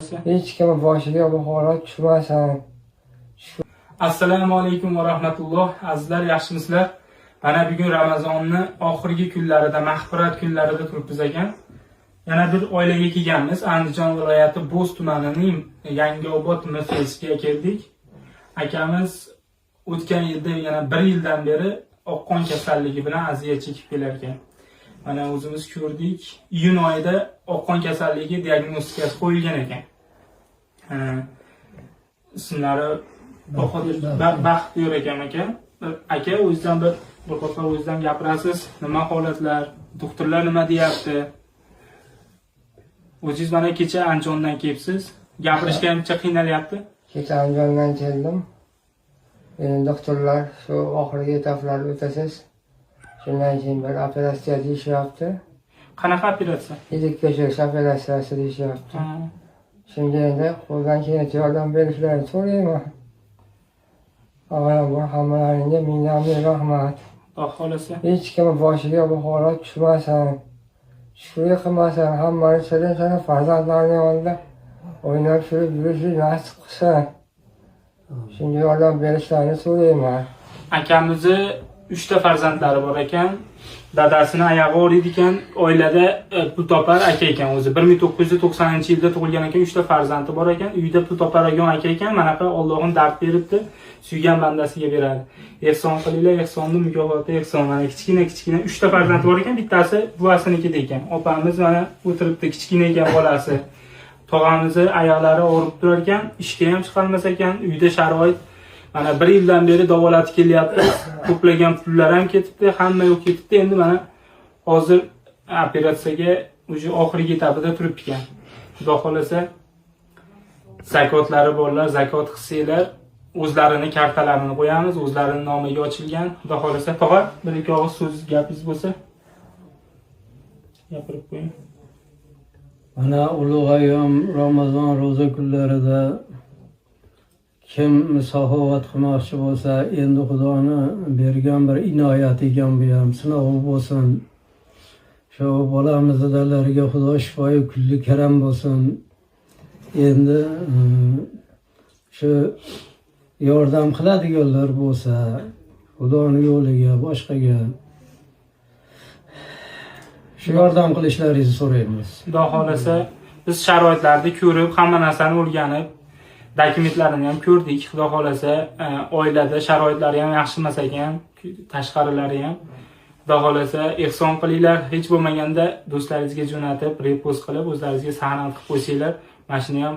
Hech kim boshiga bu holat tushmasin. Assalomu alaykum va rahmatulloh. Azizlar, yaxshimisizlar? Mana bugun Ramazonni oxirgi kunlarida, mag'firat kunlarida turibmiz ekan. Yana bir oilaga kelganmiz. Andijon viloyati Bo'z tumanining Yangiobod MFSga keldik. Akamiz o'tgan yilda, yana bir yildan beri oqqon kasalligi bilan aziyat chekib kelar ekan. Mana o'zimiz ko'rdik. Iyun oyida oqqon kasalligi diagnostikasi qo'yilgan ekan. Ha, ismlari Bahodir Baxtiyor ekan aka. Aka, o'zingizdan bir qator o'zingizdan gapirasiz. Nima holatlar? Doktorlar nima deyapti? O'zingiz mana kecha Andijondan kelibsiz. Gapirishga ancha qiynalyapti. Kecha Andijondan keldim. Endi doktorlar shu oxirgi etaplarni o'tasiz. Shundan keyin bir operatsiya deyishyapti. Qanaqa operatsiya? Yedik ko'chirish operatsiyasi deyishyapti. Ha. Shunga endi qo'ldan kelgancha yordam berishlarini so'rayman. Avvalambor hammalaringga mingdan ming rahmat. Xudo xohlasa. Hech kim boshiga bu holat tushmasin. Shukrlik qilmasin, hammani shirin shirin farzandlarini oldida o'ynab surib yurishni nasib qilsin. Shunga yordam berishlarini so'rayman. Akamizni 3 ta farzandlari bor ekan. Dadasini oyog'i og'riydi ekan. Oilada pul topar aka ekan o'zi. 1990-yilda tug'ilgan ekan, 3 ta farzandi bor ekan. Uyda pul toparadigan aka ekan. Manaqa Allohim dard beribdi. Suygan bandasiga beradi. Ehson qilinglar, ehsonni mukofoti ehson. Mana kichkina kichkina 3 ta farzandi bor ekan, bittasi buvasinikida ekan. Opamiz mana o'tiribdi, kichkina ekan bolasi. Tog'amizni oyoqlari og'rib turar ekan, ishga ham chiqolmas ekan, uyda sharoit mana bir yildan beri davolatib kelyapti. To'plagan pullar ham ketibdi, hamma yo'q ketibdi. Endi mana hozir operatsiyaga уже oxirgi etapida turibdi ekan. Xudo xohlasa, zakotlari borlar, zakot qilsanglar, o'zlarini kartalarini qo'yamiz, o'zlarini nomiga ochilgan. Xudo xohlasa, tog'a, bir ikki og'iz so'z gapingiz bo'lsa gapirib qo'ying. Mana ulug' ayyom Ramazon ro'za kunlarida kim saxovat qilmoqchi bo'lsa, endi Xudoni bergan bir inoyat ekan bu ham, sinovi bo'lsin. Shu bolamizni dadalariga Xudo shifoyi kulli karam bo'lsin. Endi shu yordam qiladiganlar bo'lsa, Xudoni yo'liga, boshqaga shu yordam qilishlaringizni so'raymiz. Xudo xohlasa, biz sharoitlarni ko'rib, hamma narsani o'rganib, dokumentlarini ham ko'rdik. Xudo xohlasa, oilada sharoitlari ham yaxshi emas ekan, tashqarilari ham. Xudo xohlasa, ehson qilinglar, hech bo'lmaganda do'stlaringizga jo'natib, repost qilib, o'zlaringizga san'at qilib qo'ysanglar, mana shuni ham.